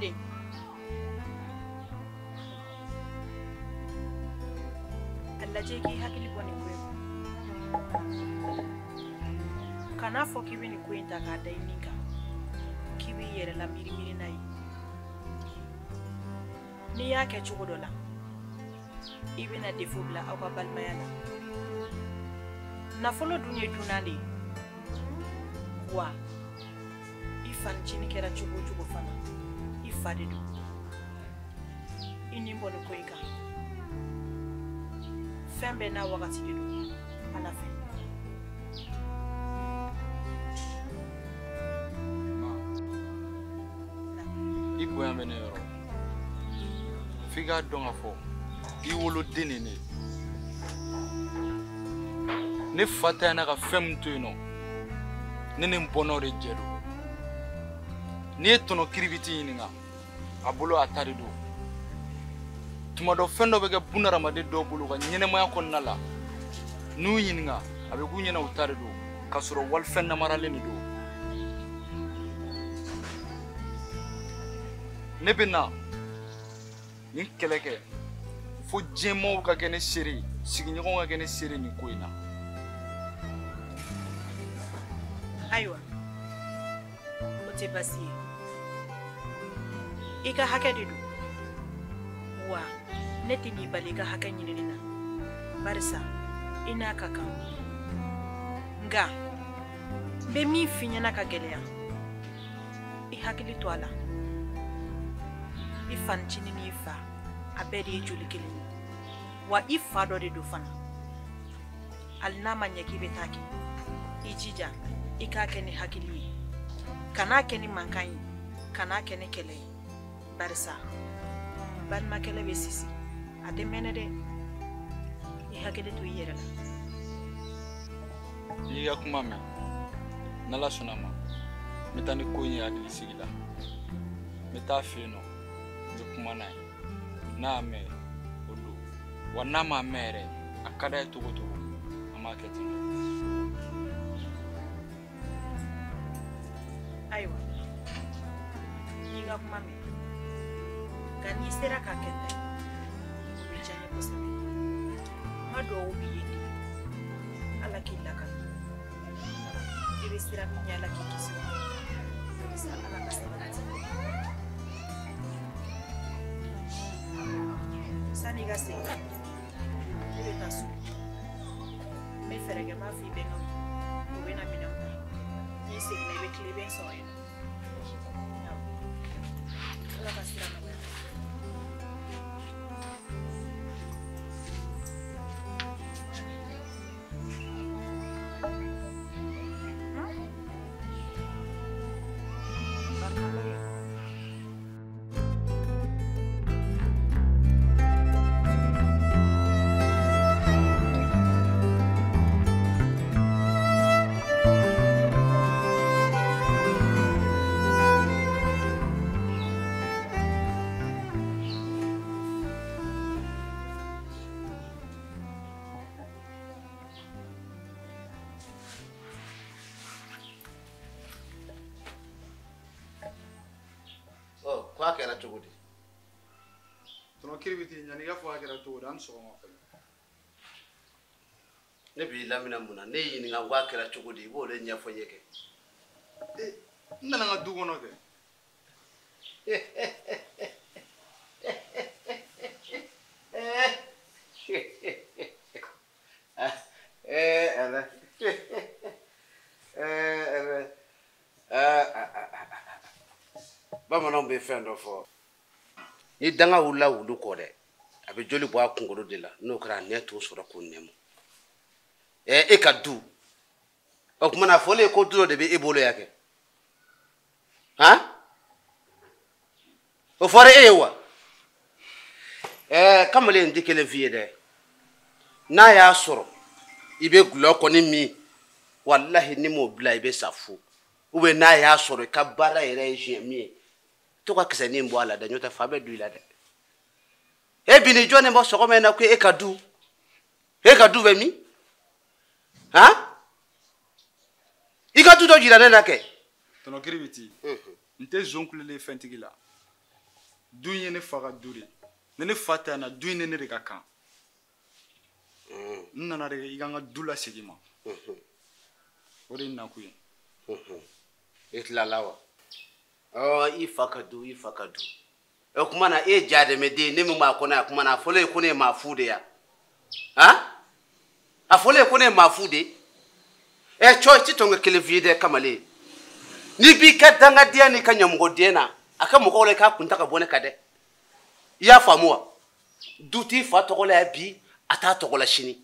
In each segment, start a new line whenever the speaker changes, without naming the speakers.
N den, a lajɛ i k'i hakili bɔ nin ko in kɔnɔ. Kan'a fɔ k'i bɛ nin ko in ta k'a da i nin kan, k'i b'i yɛrɛ la miiri miiri n'a ye. N'i y'a kɛ cogo dɔ la, i bɛna defo bila aw ka balimaya la. Nafolo dun ye dunan de ye. Wa i fanicinin kɛra cogo o cogo fana, i fa de don. I nin bɔ nin ko in kan. Fɛn bɛɛ n'a wagati de don Ala fɛ.
I bonya bɛ ne yɔrɔ. F'i k'a dɔn k'a fɔ i woloden de ne ye. Ne fa tanyana ka fɛn min to yen nɔ, ne ni n bɔnnaw de jɛ don. N'i ye tɔnɔ kiribiti ɲininka, a bolo a ta de don. Tuma dɔ fɛn dɔ bɛ kɛ bunadamaden dɔw bolo ka ɲɛnɛmaya kɔnɔna la, n'u ɲininka a bɛ k'u ɲɛna u ta de don, k'a sɔrɔ walifɛn namaralen de don. Ne bɛ na nin kɛlɛ kɛ fo diɲɛmaaw ka kɛ ne seere ye, sigiɲɔgɔnw ka kɛ ne seere nin ko in na.
Ayiwa, o tɛ baasi ye. I ka hakɛ de don. Wa ne tɛ n'i bali i ka hakɛ ɲinini na, barisa i n'a ka kan. Nka n bɛ min f'i ɲɛna ka gɛlɛya, i hakili to a la. I fanicinin n'i fa, a bɛɛ de ye joli kelen ye. Wa i fa dɔ de don fana. Hali n'a ma ɲɛ k'i bɛ taa kɛ, i jija i k'a kɛ ni hakili ye. Kan'a kɛ ni mankan ye, kan'a kɛ ni kɛlɛ ye. Barisa balimakɛlɛ bɛ sisi, a tɛ mɛnɛ dɛ. I hakili to i yɛrɛ la.
N'i ka kuma mɛn, n'Ala sɔnna a ma, n bɛ taa ni ko in ye hakili sigi la. N bɛ taa fɛ yen nɔ, n bɛ kuma n'a ye. N'a y'a mɛn, o don. Wa n'a m'a mɛn yɛrɛ, a ka d'a ye cogo o cogo, an b'a kɛ ten.
Ayiwa, n'i ka kuma mɛn, nka n'i sera k'a kɛ ta ye, o bɛ diya n ye kosɛbɛ. N ka duwawu b'i ye de, Ala k'i lakana. I bɛ sira min ɲɛ, Ala k'i kisi o ma. Halisa Ala ka sabati. Sanni i ka segin, ne bɛ taa so. N bɛ fɛɛrɛ kɛ, n b'a fɔ i bɛnkaw ye, u bɛ na minɛnw ta. N'i seginna, i bɛ tile bɛ sɔrɔ yen nɔ. Ala ka sira nɔgɔya.
Ko a kɛra cogo di?
Tɔnɔ kiribiti, ɲani i k'a fɔ a kɛra cogo di, an ni sɔgɔma fɔlɔ.
Ne b'i lamina mun na? Ne y'i ɲininka ko a kɛra cogo di, i b'o de ɲɛfɔ n ye kɛ.
N nana n ka du kɔnɔ kɛ.
Ala. Ala. Bamananw bɛ fɛn dɔ fɔ. Ni danga wulila wulu kɔ dɛ, a bɛ joli bɔ a kunkolo de la, n'o kɛra a nɛ t'o sɔrɔ k'o nɛmu. E ka du, o tuma na a fɔlen ko du dɔ de bɛ e bolo yan kɛ, han? O fɔra e ye wa? Kamalen n tɛ kelen f'i ye dɛ. N'a y'a sɔrɔ i bɛ gulɔ kɔni min, walahi ni m'o bila i bɛ sa fu. Ou bien n'a y'a sɔrɔ i ka baara yɛrɛ ye siɲɛ min ye, to ka kisɛnin bɔ a la dɛ, n'o tɛ fa bɛ don i la dɛ. E bi ni jɔn de bɔ sɔgɔma in na ko e ka du, e ka du bɛ min? Han? I ka du dɔ jira ne la kɛ.
Tɔnɔ kiribiti, n tɛ zon kulelen fɛntigi la. Du in ye ne fa ka du de ye. Ni ne fa tɛ yan na, du in ni ne de ka kan. N nana de i ka n ka du lasegin ma. O de ye n nakun ye.
I tilala wa? I fa ka du, i fa ka du. O kuma na e ja dɛmɛden ne min b'a kɔnɔ yan, kuma na a fɔlen ye ko ne ye maa fu de ya. Han? A fɔlen ye ko ne ye maa fu de ye. Ɛ cɔ i ti tɔnkɛ kelen f'i ye dɛ kamalen. N'i b'i ka dangadenya n'i ka ɲamɔgɔden na, a ka mɔgɔw la i k'a kun ta ka bɔ ne kan dɛ. I y'a faamu wa? Du t'i fa tɔgɔ la yan bi, a t'a tɔgɔ la sini.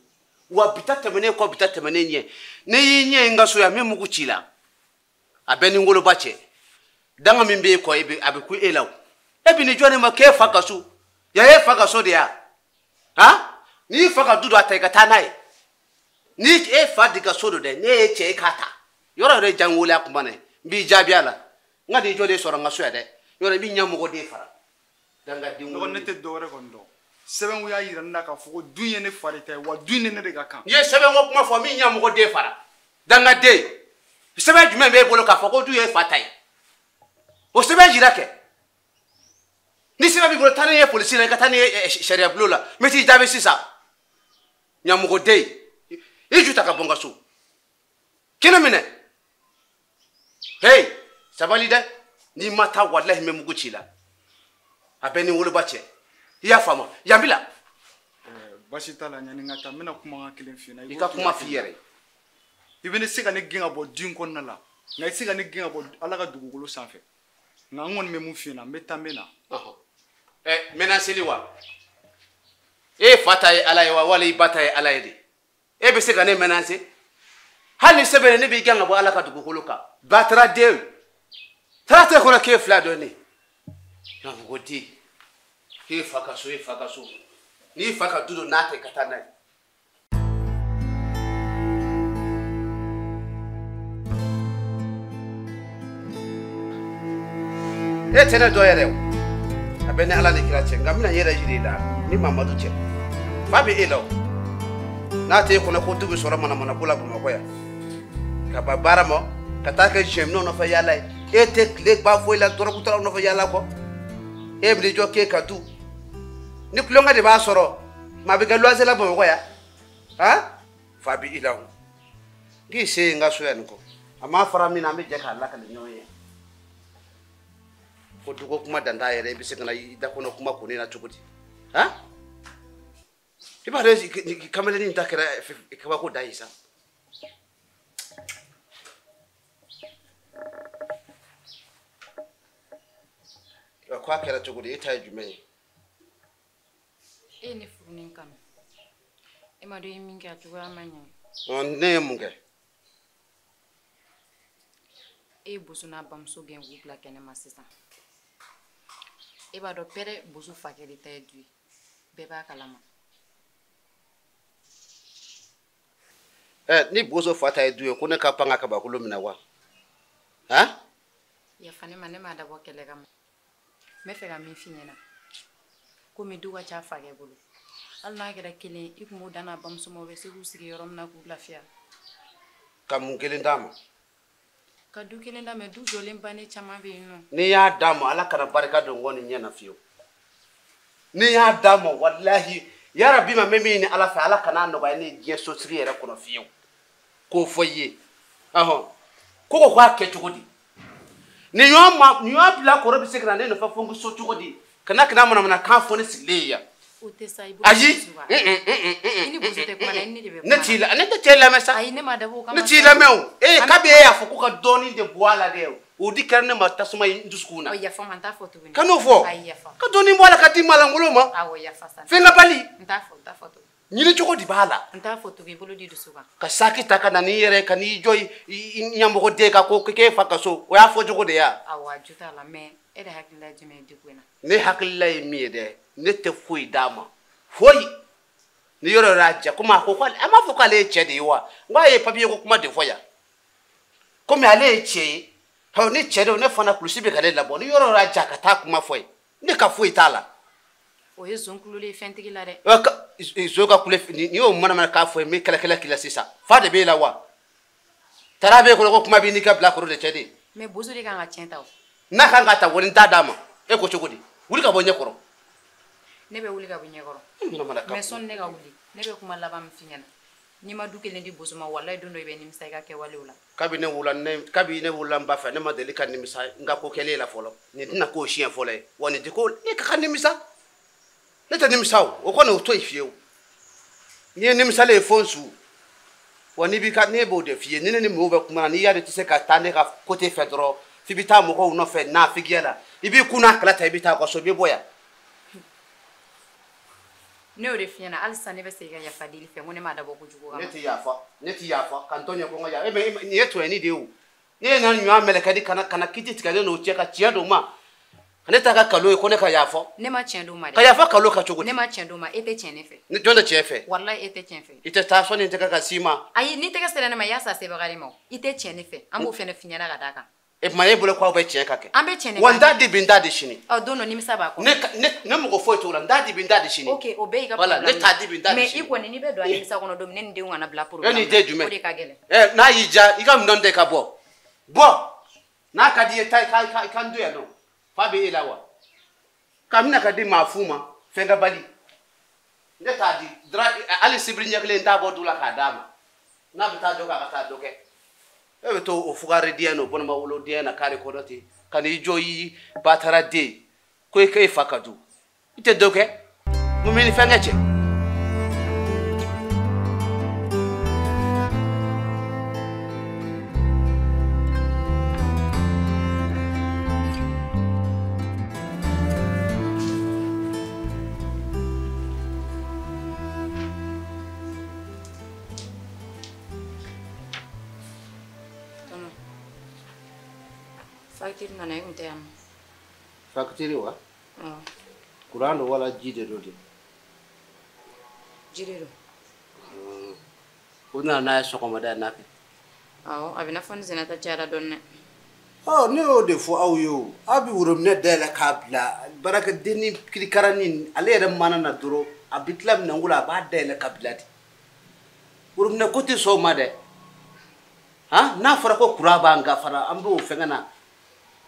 Wa bi ta tɛmɛnen kɔ, bi ta tɛmɛnen ɲɛ. N'i y'i ɲɛ ye n ka so yan, min mugu c'i la, a bɛ ni n woloba cɛ. Danga min b'e kɔ, a bɛ ku e la o. E bɛ nin jɔn de ma k'e fa ka so? Yan y'e fa ka so de ya? Han? N'i fa ka du don a ta i ka taa n'a ye. Ni e fa di ka so don dɛ, n'e ye cɛ ye k'a ta. Yɔrɔ yɛrɛ jan wele a kuma na, n b'i jaabi a la. N ka n'i jɔ de sɔrɔ n ka so yan dɛ. Yɔrɔ i b'i ɲɛmɔgɔ fara. Dangaden
wolo. Ne tɛ dɔwɛrɛ kɔni dɔn. Sɛbɛnko y'a yira ne la k'a fɔ ko du in ye ne fa de ta ye, wa du in ni ne de ka kan.
N'i ye sɛbɛnko kuma fɔ, min ɲɛmɔgɔ fara. Dangaden. Sɛbɛn jumɛn b'e bolo k'a fɔ ko du ye fa ta ye? O sɛbɛn jira kɛ. Ni sɛbɛn b'i bolo, taa n'i ye polisi la, i ka taa n'i ye sariya bulon la. N bɛ t'i jaabi sisan. Ɲamɔgɔden. I ju ta ka bɔ n ka so. Kɛnɛ minɛ. Hey, sabali dɛ. N'i ma taa walahi n bɛ mugu ci i la. A bɛ ni woloba cɛ. I y'a faamu? Yan bila.
Basi t'a la, ɲani n ka taa, n bɛna kumakan kelen f'i ɲɛna.
I ka kuma f'i yɛrɛ ye.
I bɛ ne se ka ne gɛn ka bɔ du in kɔnɔna la, nka i tɛ se ka ne gɛn ka bɔ Ala ka dugukolo sanfɛ. Nka n kɔni bɛ mun f'i ɲɛna, n bɛ taa n bɛ na.
Menaceli wa? E fa ta ye Ala ye wa, wala i ba ta ye Ala ye de? E bɛ se ka ne menacer? Hali ni sɛbɛn ne b'i gɛn ka bɔ Ala ka dugukolo kan. Batara den. Taara tɛ kɔnɔ k'e fila dɔn ne. Ko di. K'e fa ka so, e fa ka so. N'i fa ka du don n'a tɛ ka taa n'a ye. E tɛ ne dɔn yɛrɛ o. A bɛ ne Ala ni kira cɛ, nka n bɛna n yɛrɛ yira i la ni Mamadu cɛ. Fa bɛ e la o. N'a t'e kɔnɔ ko du bɛ sɔrɔ manamana ko la Bamakɔ yan. Ka ban baara ma, ka taa kɛ jɛminɛw nɔfɛ yaala ye. E tɛ tile ban foyi la dɔrɔgutalaw nɔfɛ yaala kɔ. E bɛ jɔ k'e ka du. Ni tulonkɛ de b'a sɔrɔ, maa bɛ kɛ luwanse la Bamakɔ yan. Han? Fa bɛ i la o. N k'i se ye n ka so yan nin kɔ. A m'a fara min na, an bɛ jɛ k'a lakale ɲɔgɔn ye. Ko duko kuma dan t'a yɛrɛ, i bɛ se ka na i da kɔnɔ kuma ko ne na cogo di? Han? I b'a dɔn kamalennin ta kɛra kabako dan ye sa. Ko a kɛra cogo di? E ta ye jumɛn ye?
E ye ne furu ni kanu. E ma dɔn i ye min kɛ, a cogoya ma ɲɛ.
Ne ye mun kɛ?
E ye Boso n'a bamuso gɛn k'u bila kɛnɛma sisan. E b'a dɔn pɛrɛ Boso fakɛ de ta ye du ye. Bɛɛ b'a kalama.
Ni Boso fa ta ye du ye, ko ne ka pan ka kabakolo minɛ wa? Han?
Yafa ne ma, ne m'a dabɔ kɛlɛ kama. N bɛ fɛ ka min f'i ɲɛna, komi du ka ca fakɛ bolo, hali n'a kɛra kelen, i kun b'o da n'a bamuso ma, u bɛ se k'u sigi yɔrɔ min na k'u lafiya.
Ka mun kelen d'a ma?
Ka du kelen d'a ma, du jɔlen bannen caman bɛ yen nɔ.
N'i y'a d'a ma, Ala kana barika don n kɔ ni ɲɛ na fiyewu. N'i y'a d'a ma, walahi, yarabi ma n bɛ min ɲini Ala fɛ, Ala kan'a nɔgɔya ne ye diɲɛ sotigi yɛrɛ kɔnɔ fiyewu. K'o fɔ i ye. Ɔhɔn. Ko k'a kɛ cogo di? Ni ɲɔgɔn bila kɔrɔ bɛ se ka na ne nɔfɛ fo n so cogo di? Kana manamana kan fɔ ne sigilen ye yan.
O tɛ sa, i bolo.
Ayi.
I ni Boso tɛ kuma na, i ni ne de bɛ kuma.
Ne t'i la, ne tɛ cɛ lamɛn sa.
Ayi, ne ma dabɔ o kama.
Ne t'i lamɛn o. Ee, kabi e y'a fɔ ko ka dɔɔnin de bɔ a la dɛ. O di kɛra ne ma tasuma ye n dusukun na.
Ɔ, yafa ma, n t'a fɔ tuguni.
Kan'o fɔ.
Ayi, yafa.
Ka dɔɔnin bɔ a la ka di malankolon ma.
Awɔ, yafa sa.
Fɛn ka bali.
N t'a fɔ, n t'a fɔ tuguni.
Ɲini cogo di b'a la.
N t'a fɔ tuguni, i bolo di dusu kan.
Ka saki ta ka na n'i yɛrɛ, ka n'i jɔ i ɲɛmɔgɔden kan ko k'e fa ka so, o y'a fɔ cogo de ya.
Awɔ, a ju t'a la, mais e de hakilila ye jumɛn ye degun in na?
Ne hakilila ye min ye dɛ, ne tɛ foyi d'a ma. Foyi. Ni yɔrɔ yɔrɔ y'a diya, komi a ko k'ale, a m'a fɔ k'ale ye cɛ de ye wa? N k'a ye papiye ko kuma de fɔ yan. Komi ale ye cɛ ye, ni cɛ don, ne fana kulusi bɛ ka ne labɔ. Ni yɔrɔ yɔrɔ y'a diya ka taa kuma fɔ ye, ne ka foyi t'a la.
O ye zon kulolen ye fɛntigi la dɛ.
Zon ka kule, n'i y'o manamana k'a fɔ ye, n bɛ kɛlɛkɛlɛ k'i la sisan. Fa de b'e la wa? Tara b'e kɔnɔ ko kuma b'i n'i ka bilakoro de cɛ de.
Mais Boso de kan ka tiɲɛ ta o.
N'a kan ka ta, wari n t'a d'a ma. E ko cogo di? Wuli ka bɔ ɲɛ kɔrɔ.
Ne bɛ wuli ka bɔ ɲɛ kɔrɔ. Mais sɔnni ne ka wuli, ne bɛ kuma laban min f'i ɲɛna. N'i ma du kelen di Boso ma, walayi don dɔ i bɛ nimisa i ka kɛwalew la.
Kabi ne wolola n ba fɛ, ne ma deli ka nimisa n ka ko kɛlen la fɔlɔ. Nin tɛna k'o siɲɛ fɔlɔ ye. Wa nin tɛ ko ne ka nimisa. Ne tɛ nimisa o, o kɔni o to yen fiyewu. N'i ye nimisalen ye fo n su. Wa n'i b'i ka ne b'o de f'i ye, ni ne ni mɔgɔw bɛ kuma na, n'i y'a dɔn i tɛ se ka taa ne ka côté fɛ dɔrɔn, f'i bɛ taa mɔgɔw nɔfɛ nafigiya la. I b'i kun n'a kala ta, i bɛ taa u ka so, i bɛ bɔ yan.
Ne y'o de f'i ɲɛna, halisa ne bɛ segin ka yafa deli fɛ, n ko ne m'a dabɔ kojugu kama.
Ne tɛ yafa, ne tɛ yafa, ka n tɔɲɔ ko n ka yafa. E bɛ nin ye tɔɲɔni de ye o. Ne ye na ɲɔ mɛlɛkɛ di ka na kiti tigɛ ne n'o cɛ ka tiɲɛ don ma. Ne ta ka kalo ye ko ne ka yafa.
Ne ma tiɲɛ d'o ma dɛ.
Ka yafa kalo ka cogo di?
Ne ma tiɲɛ d'o ma, e tɛ tiɲɛ ne fɛ.
Ne jɔn tɛ tiɲɛ fɛ?
Walayi e tɛ tiɲɛ fɛ.
I tɛ taa sɔnni n tɛgɛ ka s'i ma.
Ayi, n'i tɛgɛ sera ne ma, i y'a sa sebaga de ma o. I tɛ tiɲɛ ne fɛ, an b'o fɛnɛ f'i ɲɛna ka d'a kan.
E tuma e bolo k'aw bɛ tiɲɛ ka kɛ.
An bɛ tiɲɛ de
kan. Wa n t'a di bi n t'a di sini.
Ɔ don dɔ nimisa b'a kɔnɔ.
Ne mɔgɔ foyi t'o la, n t'a di bi n t'a di sini.
Ok, o bɛɛ y'i ka problème.
Voilà, ne t'a di bi n t'a di sini.
Mais i kɔni n'i bɛ don a nimisa kɔnɔ don min, ne ni denw kana bila problème.
E n'i den jumɛn?
O de ka gɛlɛn.
Ɛ n'a y'i diya i ka minɛn ta i ka bɔ. Bɔ! N'a ka di i ye taa i ka n to yan nɔ. Fa bɛ e la wa? Ka mina ka di maa fu ma, fɛn ka bali. Ne t'a di, hali sibiri ɲɛ kelen n t'a bɔ du la k'a d'a ma. N'a bɛ taa dɔ kɛ, a ka taa dɔ kɛ. E bɛ to o fugari diya n'o bɔnɛma wolo diya na kare kɔnɔ ten, ka n'i jɔ i batara den ko e k'e fa ka du. I tɛ dɔ kɛ, mun bɛ ni fɛn kɛ cɛ?
Facture nana e kun tɛ yan nɔ.
Facture wa? Awɔ. Kuran don wala ji de don de?
Ji de don.
O nana n'a ye sɔgɔmada in na kɛ?
Awɔ, a bɛ n'a fɔ ni Zenata cayara dɔɔni dɛ.
Ɔ ne y'o de fɔ aw ye o. Aw bɛ worobinɛ dayɛlɛ k'a bila baarakɛden ni kirikaranin ale yɛrɛ mana na dɔrɔn a bɛ tila minɛnko la a b'a dayɛlɛ ka bila de. Worobinɛ ko tɛ sɔn o ma dɛ. Han n'a fɔra ko kuran b'an kan fana an b'o fɛngɛ na.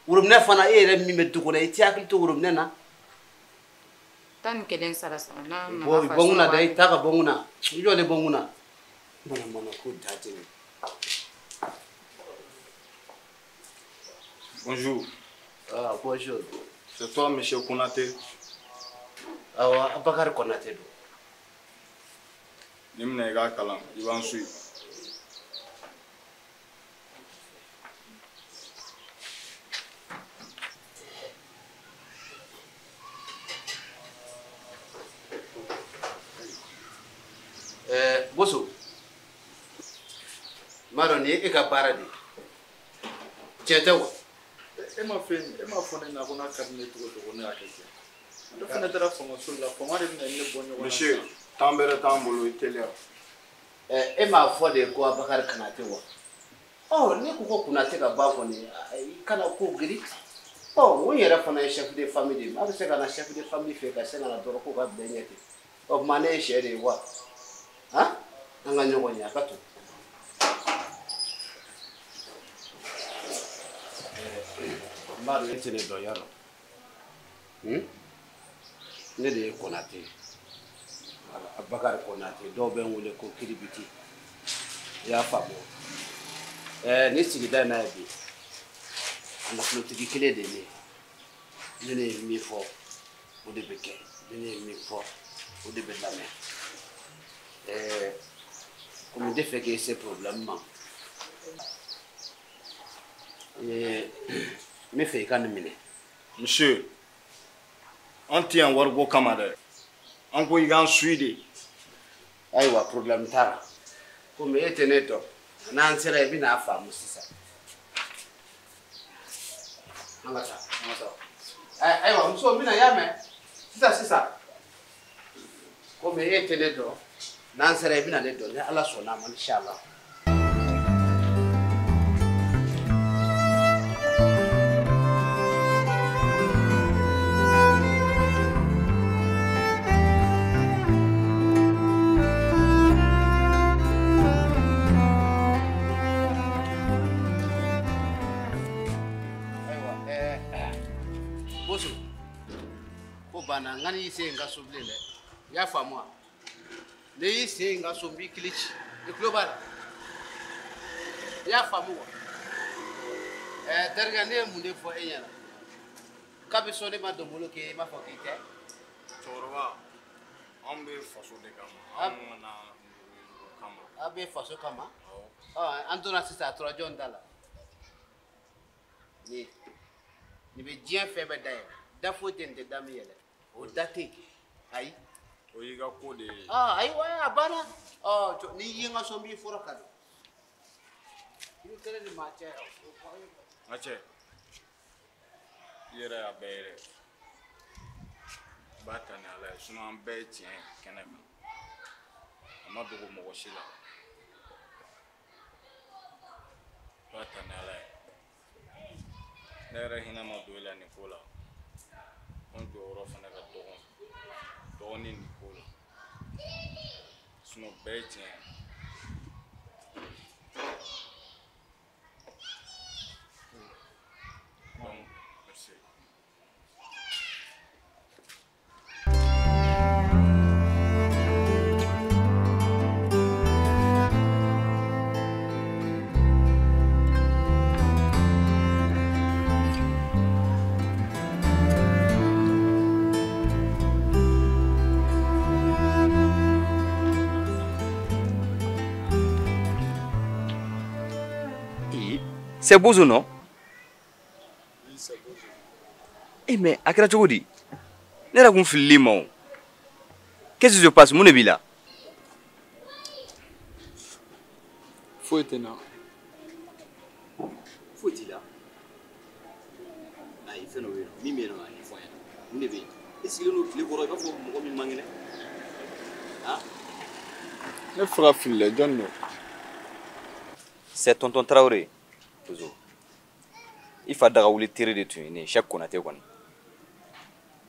Worobinɛ fana e yɛrɛ min bɛ du kɔnɔ i t'i hakili to worobinɛ na.
11 sara sara n'a nana.
Bɔ n kunna dɛ, i taa ka bɔ n kunna. I jɔ ne bɔ n kunna. Mana mana ko da tɛ ne.
Bonjour.
Ah, bonjour.
C'est toi, monsieur Konaté?
Awɔ, Abakari Konaté don.
Ni minɛ i k'a kalan, i b'an suit.
Boso, n b'a dɔn nin ye e ka baara de ye. Tiɲɛ tɛ wa?
E ma fɛn, e ma fɔ ne ɲɛna ko n'a ka di ne cogo cogo ne y'a kɛ ten. Ne fana taara famaso la, fama de bɛna ne bɔ ɲɔgɔn na. Monsieur, temps bɛrɛ t'an bolo, i teliya.
E m'a fɔ de ko Abakari Konate wa? Ɔ ne ko ko Konate ka ba kɔni, i kana ko girin. Ɔ n yɛrɛ fana ye chef de famille de ye. A bɛ se ka na chef de famille fɛ ka se ka na dɔrɔn k'o ka bila i ɲɛ ten. O tuma ne ye sɛ de ye wa? Han? An ka ɲɔgɔn ye a ka to. N b'a dɔn e tɛ ne dɔn yarɔ. Ne de ye Konate ye. Voilà, Abakari Konate, dɔw bɛ n wele ko Kiribiti. I y'a faamu? Nin sigida in na yan bi, a nafolotigi kelen de ye ne ye. Ni ne ye min fɔ, o de bɛ kɛ. Ni ne ye min fɔ, o de bɛ lamɛn. Komi n tɛ fɛ k'e se problème ma, n bɛ fɛ i ka nin minɛ.
Monsieur, an tɛ yan wariko kama dɛ. An ko i k'an suit de.
Ayiwa, problème t'a la. Komi e tɛ ne dɔn, n'an sera i bɛna faamu sisan. An ka taa, an ka taa. Ayiwa, muso n bɛna y'a mɛn. Sisan sisan. Komi e tɛ ne dɔn, n'an sera i bɛna ne dɔn ni Ala sɔnna a ma inshallah. Ayiwa, Boso, banna n ka n'i sen n ka so bilen dɛ. I y'a faamu wa? N'i y'i sen n ka so n b'i kili ci. I tulo b'a la? I y'a faamu wa? Ɛɛ terikɛ ne ye mun de fɔ e ɲɛna? Kabi sɔn ne ma donbolo kɛ i m'a fɔ k'i tɛ?
Cɛkɔrɔba, anw bɛ faso de kama. Anw ma na kama.
Aw bɛ faso kama? Awɔ. An donna sisan a tora jɔn da la? Nin bɛ diɲɛ fɛn bɛɛ da yɛlɛ. Da foyi tɛ nin tɛ da min yɛlɛ. O da tɛ yen. Ayi.
O y'i ka ko de ye.
Ayi wa a banna. N'i ye n ka so n b'i fɔrɔ ka don. I bɛ kɛlɛ ni maa cɛ.
N ka cɛ. I yɛrɛ y'a bɛɛ ye dɛ. I b'a ta ni Ala ye sinon an bɛɛ ye tiɲɛ ye kɛnɛ kan. A ma dogo mɔgɔ si la. I b'a ta ni Ala ye. Ne yɛrɛ hinɛ ma don e la nin ko la. An jɔyɔrɔ fana ka dɔgɔn. Dɔgɔnin nin ko la. Sinon bɛɛ ye tiɲɛ ye. Donc, merci.
C'est Bozo, non?
Oui, c'est Bozo.
Eh, mais a kɛra cogo di? Ne yɛrɛ kun filili ma o. Qu'est-ce qui se passe? Mun de b'i la?
Foyi tɛ n na.
Foyi t'i la? Ayi, fɛn dɔ bɛ yen nɔ. Min bɛ yen nɔ, a ɲɛfɔ an ɲɛna. Mun de bɛ yen? E sigilen don tile kɔrɔ i b'a fɔ mɔgɔ min man kɛnɛ. Han?
Ne fɛ ka fili dɛ, jɔn don?
C'est tonton Traoré. Bozo. I fa daga wuli teri de tun ye ne ye, Cheick Konate kɔni.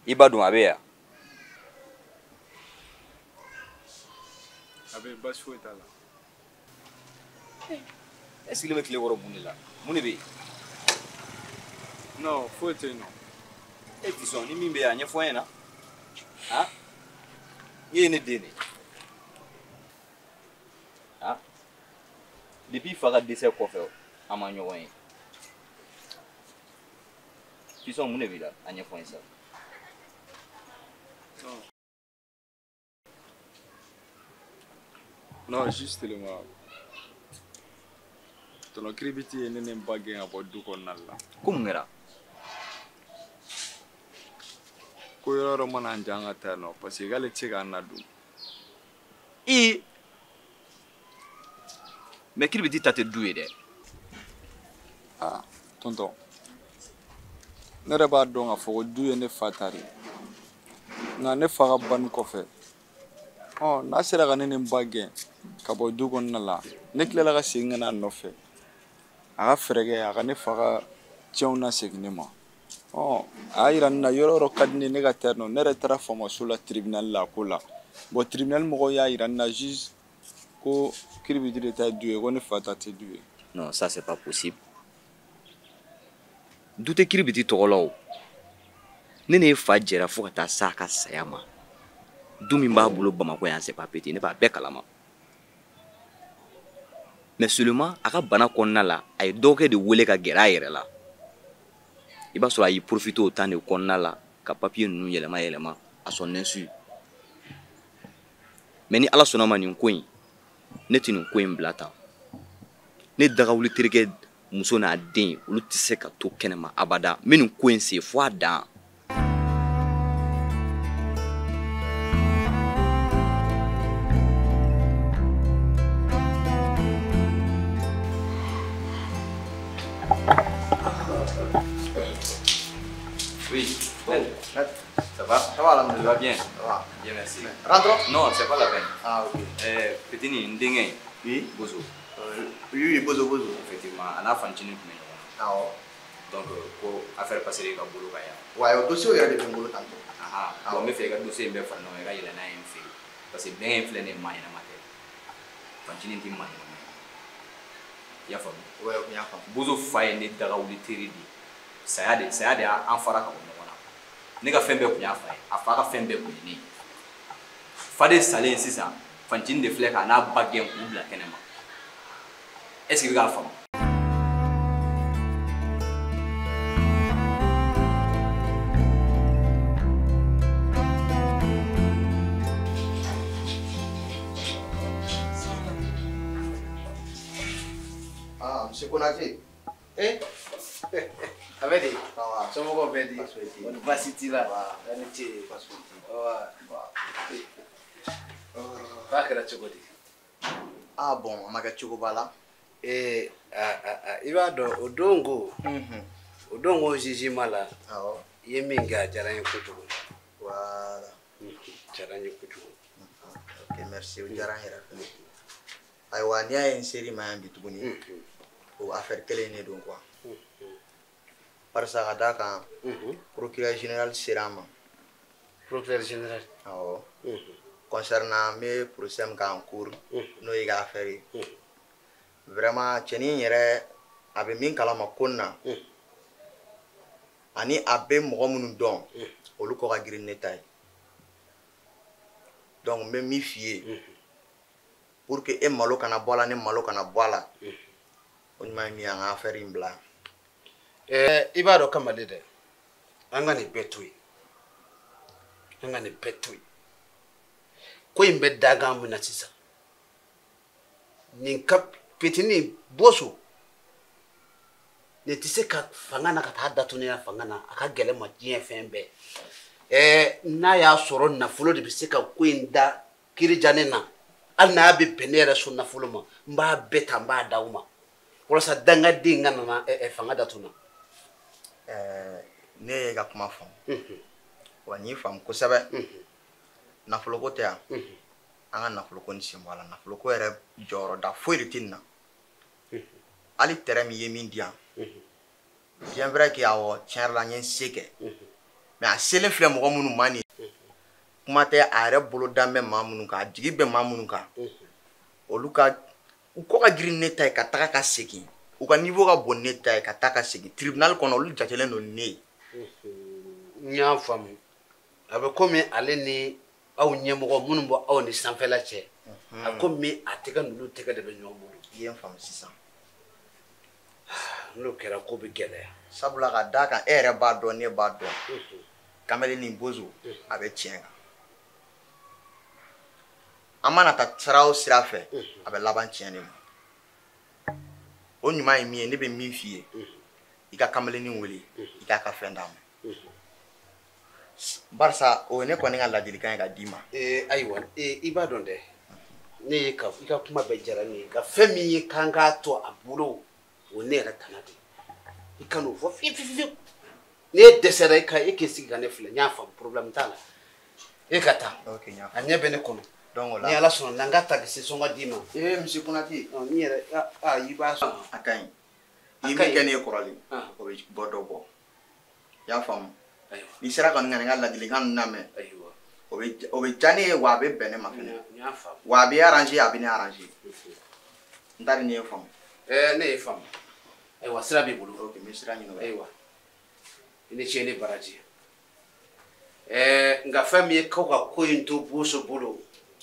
I ba dun a bɛ yan?
A bɛ baasi foyi t'a la.
E sigilen bɛ tile kɔrɔ mun de la? Mun de bɛ yen?
Non, foyi tɛ yen nɔ.
E ti sɔn ni min bɛ yan a ɲɛfɔ an ɲɛna. Han? E ye ne den de ye. Han? Depuis i fa ka décès kɔfɛ an ma ɲɔgɔn ye. Fisɔn mun de b'i la? A ɲɛfɔ n ye sa.
Non, justement. Tonton Kiribiti ye ne ni n ba gɛn ka bɔ du kɔnɔna la.
Ko mun kɛra?
Ko yɔrɔ yɔrɔ mana an diya an ka taa yen nɔ parce que k'ale tɛ se k'an ladon.
Ee! Mais Kiribiti ta tɛ du ye dɛ.
Ah, tonton. Ne yɛrɛ b'a dɔn k'a fɔ ko du ye ne fa ta de ye. Nka ne fa ka banni kɔfɛ, n'a sera ka ne ni n ba gɛn ka bɔ du kɔnɔna la, ne tilala ka segin ka na a nɔfɛ. A ka fɛɛrɛ kɛ a ka ne fa ka tiɲɛw nasegin ne ma. A y'a yira ne na yɔrɔ yɔrɔ ka di ne ye ne ka taa yen nɔ. Ne yɛrɛ taara faamaso la tribunal la a ko la. Bon, tribunal mɔgɔw y'a yira ne na juste ko Kiribiti de ta ye du ye, ko ne fa ta tɛ du ye.
Non, ça c'est pas possible. Du tɛ Kiribiti tɔgɔ la o. Ne ne fa jɛra fo ka taa s'a ka saya ma. Du min b'a bolo Bamakɔ yan c'est pas petit, ne b'a bɛɛ kalama. Mais seulement a ka bana kɔnɔna la, a ye dɔgɔkɛ de wele ka gɛrɛ a yɛrɛ la. I b'a sɔrɔ a y'i profiter o temps de kɔnɔna la ka papier ninnu yɛlɛma yɛlɛma à son insu. Mais ni Ala sɔnna ma nin ko in, ne tɛ nin ko in bila tan. Ne dagawuli terikɛ muso n'a den olu tɛ se ka to kɛnɛma abada. N bɛ nin ko in sen fo a dan. Oui. Oh, ça va?
Ça va,
Tu vas bien?
Ça va.
Bien, merci.
Rentrons?
Non, c'est pas la peine.
Ah, ok.
Petit ni denkɛ.
Oui.
Bozo.
Oui, oui, Bozo, Bozo.
Effectivement, a n'a fancinin tun bɛ ɲɔgɔn na.
Awɔ.
Donc, ko affaire passée i ka bolo kan yan.
Ouais, o dossier yɛrɛ de bɛ n bolo tantôt.
Ahan. Bon, n bɛ fɛ i ka dossier in bɛɛ fara ɲɔgɔn kan i ka yɛlɛ n'a ye n fɛ yen. Parce que denkɛ in filɛ nin ye maa ɲɛnama tɛ. Fancinin tɛ maa ɲɛnama ye. I y'a faamu?
Ouais, n y'a faamu.
Bozo fa ye ne dagawuli teri de ye. Saya de y'an fara ka bɔ ɲɔgɔn na. Ne ka fɛn bɛɛ kun y'a fa ye, a fa ka fɛn bɛɛ kun ye ne ye. Fa de salen sisan, fancinin de filɛ k'a n'a ba gɛn k'u bila kɛnɛ ma. Est ce que i bɛ k'a faamu?
Ah, monsieur Konate.
Eh? A bɛ di? Somɔgɔw bɛ di? Kɔni baasi t'i la? A ni ce. K'a kɛra cogo di?
Ah bon, a ma kɛ cogoba la.
Ee, i b'a dɔn o don ko, o don ko jugement la,
awɔ,
i ye min kɛ a diyara n ye kojugu.
Voilà.
A diyara n ye kojugu.
Ok, merci, o diyara n yɛrɛ fɛnɛ. Ayiwa, n'i y'a ye n ser'i ma yan bi tuguni, o affaire kelen in de don quoi. Barisa ka d'a kan, procureur général sera an ma.
Procureur général?
Awɔ. Concernant n bɛ procès min kan en cours, n'o y'i ka affaire ye. Vraiment, cɛnin yɛrɛ a bɛ min kalama ko in na, ani a bɛ mɔgɔ minnu dɔn, olu kɔ ka girin ne ta ye. Donc n bɛ min f'i ye, pour que e malo kana bɔ a la, ne malo kana bɔ a la, o ɲuman ye min ye, an ka affaire in bila.
I b'a dɔn Kamalen dɛ, an ka nin bɛɛ to yen, an ka nin bɛɛ to yen. Ko in bɛ dagan min na sisan, nin ka petini boso nin tɛ se ka fanga na ka taa datuniya fanga na, a ka gɛlɛn ma diɲɛ fɛn bɛɛ. N'a y'a sɔrɔ nafolo de bɛ se ka ko in da kiiri ne na, hali n'a bɛ bɛn ne yɛrɛ so nafolo ma, n b'a bɛɛ ta n b'a d'aw ma walasa dangaden ka nana fanga datuna.
Ne ye ka kuma faamu, wa n y'i faamu kosɛbɛ. Nafoloko tɛ yan, an ka nafoloko ni sen bɔ a la. Nafoloko yɛrɛ jɔyɔrɔda foyi de tɛ nin na. Hali tɛrɛ min ye min di yan, bien vrai que awɔ, tiɲɛ yɛrɛ la n ye n se kɛ, mais a selen filɛ mɔgɔ minnu ma nin ye, kuma tɛ a yɛrɛ bolo dan bɛ maa minnu kan, a jigi bɛ maa minnu kan, olu ka u kɔ ka girin ne ta ye ka taga ka segin, u ka niveau ka bon ne ta ye ka taa ka segin tribunal kɔnɔ, olu jatelen don ne ye.
N y'a faamu, a bɛ komi ale ni aw ɲɛmɔgɔ minnu bɔ aw ni sanfɛla cɛ, a komi a tɛgɛ ninnu tɛgɛ de bɛ ɲɔgɔn bolo.
I ye n faamu sisan.
N'o kɛra ko bɛ gɛlɛya.
Sabula ka d'a kan, e yɛrɛ b'a dɔn, ne b'a dɔn, kamalen ni bozo a bɛ tiɲɛ kan. An mana taa sira o sira fɛ, a bɛ laban tiɲɛ de ma. O ɲuman ye min ye, ne bɛ min f'i ye, i ka kamalennin wele, i k'a ka fɛn d'a ma. Barisa o ye ne kɔni ka ladilikan ye ka d'i ma.
Ayiwa, i b'a dɔn dɛ, ne ye ka i ka kuma bɛɛ diyara ne ye, nka fɛn min ye k'an k'a to a bolo, o ne yɛrɛ tana de. I ka n'o fɔ fiyewu fiyewu fiyewu. N'e dɛsɛra, e ka e k'i sigi ka ne filɛ, n y'a faamu, problème t'a la. E ka taa.
Ok, n y'a faamu.
A ɲɛ bɛ ne kɔnɔ.
Donc o la,
ni Ala sɔnna, n'an ka takisi sɔngɔ d'i ma.
Ee, monsieur Konate.
N yɛrɛ, i b'a sɔn.
A ka ɲi. I ye min kɛ ne ye kɔrɔlen, o bɛ bɔ dɔ bɔ. I y'a faamu? N'i sera kɔni ka nin ka ladilikan ninnu lamɛn, o bɛ diya ne ye, wa a bɛ bɛn ne ma fɛnɛ. Wa a bɛ arranger, a bɛ ne arranger. N t'a dɔn n'i ye faamu.
Ne ye faamu. Ayiwa, sira b'i bolo.
Ok, n bɛ sira ɲini o la.
Ayiwa, i ni ce, ni baraji. Nka fɛn min ye k'aw ka ko in to boso bolo,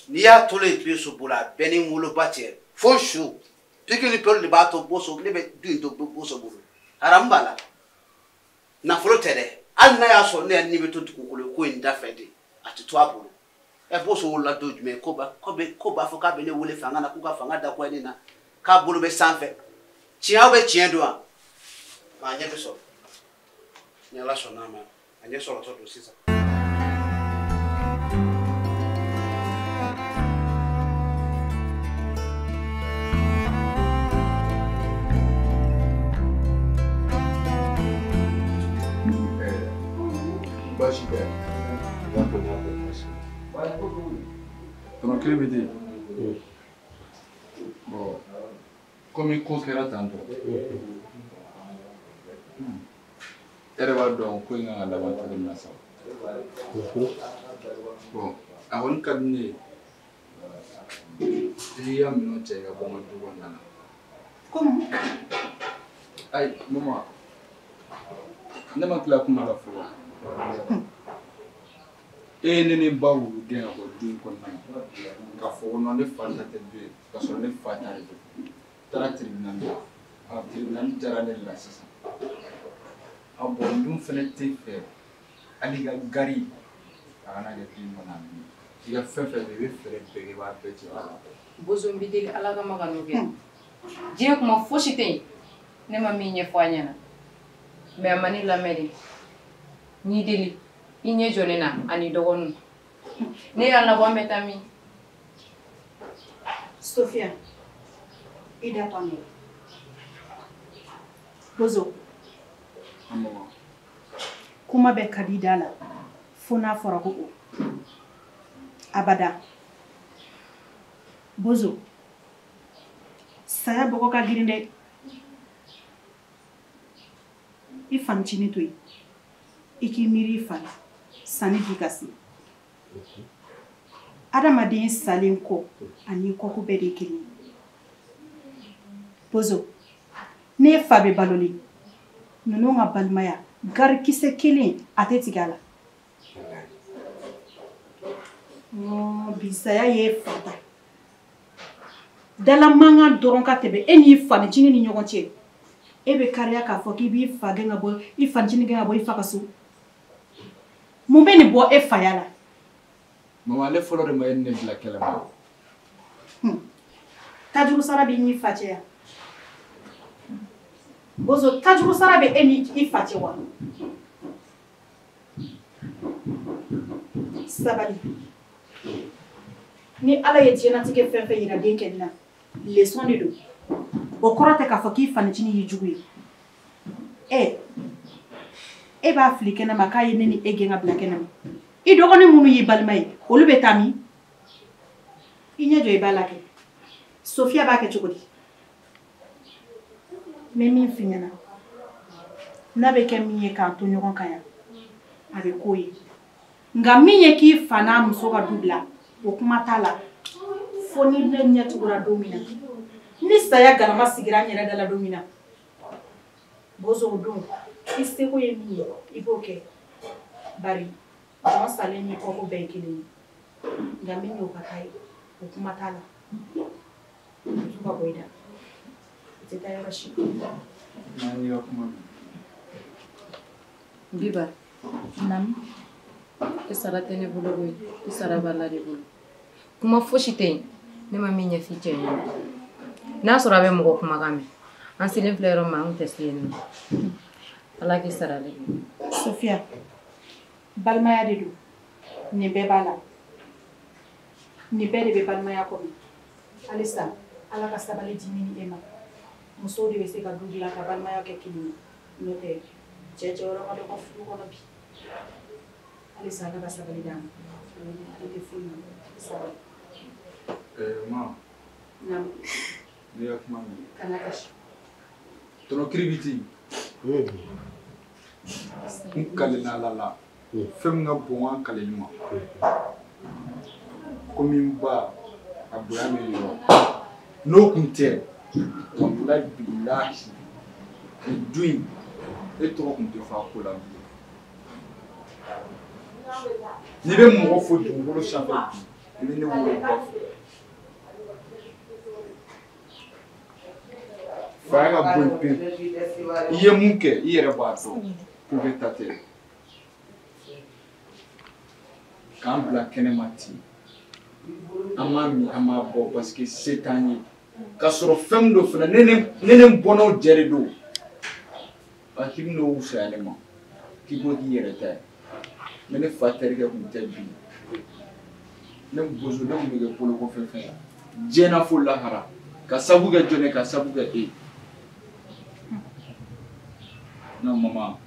n'i y'a tolen boso bolo, a bɛɛ ni n woloba cɛ fo su pikiri pɛrɛn de b'a to boso, ne bɛ du in to boso bolo. Haramu b'a la, nafolo tɛ dɛ. Hali n'a y'a sɔrɔ ne yɛrɛ ni bɛ to dugukolo ko in da fɛ de, a tɛ to a bolo. Boso wolola don jumɛn? Ko b'a fɔ k'a bɛ ne wele fanga na, k'u ka fanga da ne na, k'a bolo bɛ sanfɛ. Tiɲɛ aw bɛ tiɲɛ don wa? A ɲɛ bɛ sɔrɔ ni Ala sɔnna a ma, a ɲɛ sɔrɔtɔ don sisan.
Baasi tɛ. Tɔnɔ kelen bɛ ten. Bon, komi ko kɛra tan tɔ, e yɛrɛ b'a dɔn ko in kan ka laban cogo min na sa. Bon, a kɔni ka di ne ye i k'i ka minɛnw cɛ ka bɔ n ka du kɔnɔna na.
Komi?
Ayi, mama, ne ma tila kuma la fɔlɔ. E ye ne ni n ba wulu gɛn ka bɔ du in kɔnɔna na k'a fɔ ko non ne fa ta tɛ du ye k'a sɔrɔ ne fa ta de don. Taara tribunal la, a tribunal diyara ne la sisan. A bon n dun fɛnɛ tɛ fɛ hali i ka gari a kana kɛ du in kɔnɔ a bi. I ka fɛn fɛn bɛ yen i bɛ fɛɛrɛ bɛɛ kɛ i b'a bɛɛ cɛ ka bɔ.
Bozo n b'i deli Ala kama ka n'o kɛ. Diɲɛ kuma fosi tɛ yen ne ma min ɲɛfɔ a ɲɛna. Mais a ma ne lamɛn de. N y'i deli i ɲɛ jɔ ne na ani dɔgɔninw. Ne y'a labɔ an bɛ taa min?
Sofia, i da to an yɛrɛ. Bozo. Kuma bɛɛ ka di da la fo n'a fɔra ko o. Abada. Bozo, saya bɔgɔ ka girin dɛ. I fanicinin to yen. I k'i miiri i fa la sanni bi ka se. Adamaden salen kɔ ani kɔko bɛɛ de ye kelen ye. Bozo, n'e fa bɛ balolen, ninnu ka balimaya garikisɛ kelen a tɛ tigɛ a la. Bi saya ye fa ta. Dala mankan dɔrɔn ka tɛmɛ e n'i fanicinin ni ɲɔgɔn cɛ. E bɛ kariya k'a fɔ k'i b'i fa gɛn ka bɔ i fanicinin gɛn ka bɔ i fa ka so. Mun bɛ nin bɔ e faya la?
Mama ale fɔlɔ de ma e ni ne bila kɛlɛ ma.
Tajuru sara b'i n'i fa cɛ ya? Bozo, tajuru sara bɛ e ni i fa cɛ wa? Sabali. Ni Ala ye diɲɛlatigɛ fɛn fɛn yira den kɛli la, leçon de don. O kɔrɔ tɛ k'a fɔ k'i fanicinin y'i jugu ye. Ɛ, e b'a fili kɛnɛ ma k'a ye ne ni e gɛn ka bila kɛnɛ ma. I dɔgɔnin minnu y'i balima ye, olu bɛ taa min? I ɲɛ jɔ i b'a la kɛ. Sofia b'a kɛ cogo di? N bɛ min f'i ɲɛna, n'a bɛ kɛ min ye k'an to ɲɔgɔn kan yan, a bɛ k'o ye. Nka min ye k'i fa n'a muso ka du bila, o kuma t'a la. Fo ni ne ɲɛ tugura don min na. Ni saya galama sigira n yɛrɛ da la don min na. Bozo, o don, i seko ye min ye, i b'o kɛ. Bari, jɔn salen ni kɔko bɛɛ ye kelen ye. Nka min y'o ka taa ye, o kuma t'a la. Dusu ka bɔ i da. I tɛ taa yɔrɔ si.
N'an y'i ka kuma mɛn.
Biba.
Naamu.
I sara tɛ ne bolo koyi, i sara b'Ala de bolo. Kuma fosi tɛ yen ne ma min ɲɛf'i cɛ ɲɛna. N'a sɔrɔ a bɛ mɔgɔ kumakan mɛn, an selen filɛ yɔrɔ min na, an tun tɛ se yen nɔ. Ala k'i sara de.
Sofia, balimaya de don. Nin bɛɛ b'a la. Nin bɛɛ de bɛ balimaya kɔnɔ. Halisa, Ala ka sabali di ne ni e ma. Musow de bɛ se ka du dilan ka balimaya kɛ kelen ye. N'o tɛ, cɛ jɔyɔrɔ ka dɔgɔ furu kɔnɔ bi. Halisa Ala ka sabali d'an ma. Ale tɛ foyi ma. Sabali.
Ma.
Naamu.
Ne ka kuma mɛn.
Kana kasi.
Tɔnɔ kiribiti. N kalenna Ala la. Fɛn min ka bon an kaleli ma. Komi n ba a bonya bɛ yɔrɔ. N'o kun tɛ, walahi bilahi, nin du in e tɔgɔ kun tɛ fɔ a ko la bilen. N'i bɛ mɔgɔ fo dugukolo sanfɛ bi, i bɛ ne woloba fo. Faya ka bɔ yen pewu. I ye mun kɛ, i yɛrɛ b'a dɔn ko bɛ ta tɛ. K'an bila kɛnɛma ten. An m'a min, an m'a bɔ parce que se t'an ye. K'a sɔrɔ fɛn min don fana, ne ni n bɔnnaw jɛ de don. A k'i bɛn'o wusaya ne ma. K'i k'o k'i yɛrɛ ta ye. Mais ne fa terikɛ kun tɛ bi. Ne bozo, ne kun bɛ kɛ bolokɔfɛ fɛn ye. Diɲɛ na fo lahara. Ka sabu kɛ jɔn ye, ka sabu kɛ e ye. Non maman,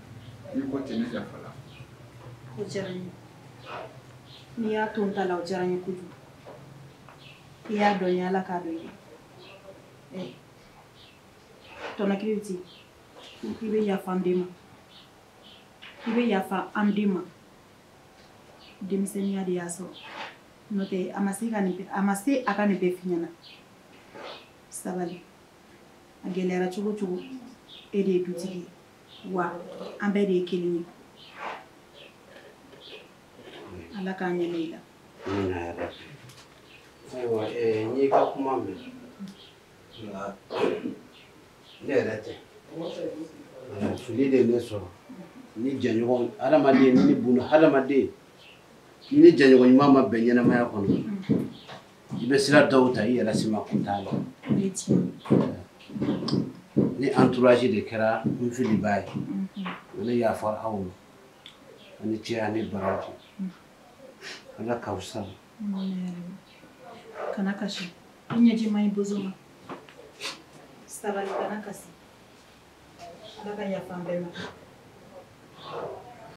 n'i ko ten ne yafa la.
O diyara n ye. N'i y'a to n ta la, o diyara n ye kojugu. I y'a dɔn n ye, Ala k'a dɔn i ye. Tɔnɔ kiribiti, i bɛ yafa n den ma. I bɛ yafa an den ma. Denmisɛnninya de y'a sɔrɔ. N'o tɛ, a ma se ka nin bɛɛ, a ma se a ka nin bɛɛ f'i ɲɛna. Sabali. A gɛlɛyara cogo cogo, e de ye dutigi ye. Wa an bɛɛ de ye kelen ye. Ala k'an ɲɛmɛ i la.
Amina yarabi. Ayiwa n y'i ka kuma mɛn nka ne yɛrɛ tɛ. Fili de ye ne sɔrɔ. Ni jɛɲɔgɔn hadamaden ni buna hadamaden ni jɛɲɔgɔn ɲuman ma bɛn ɲɛnamaya kɔnɔ i bɛ sira dɔw ta i yɛrɛ si ma kun t'a la. Ni entourage de kɛra n filibaa ye ne yafara aw ma ani cɛ ani baraji Ala k'aw sara.
Kana kasi i ɲɛji man ɲi bozo ma. Sabali kana kasi. Ala ka yafa an bɛɛ ma.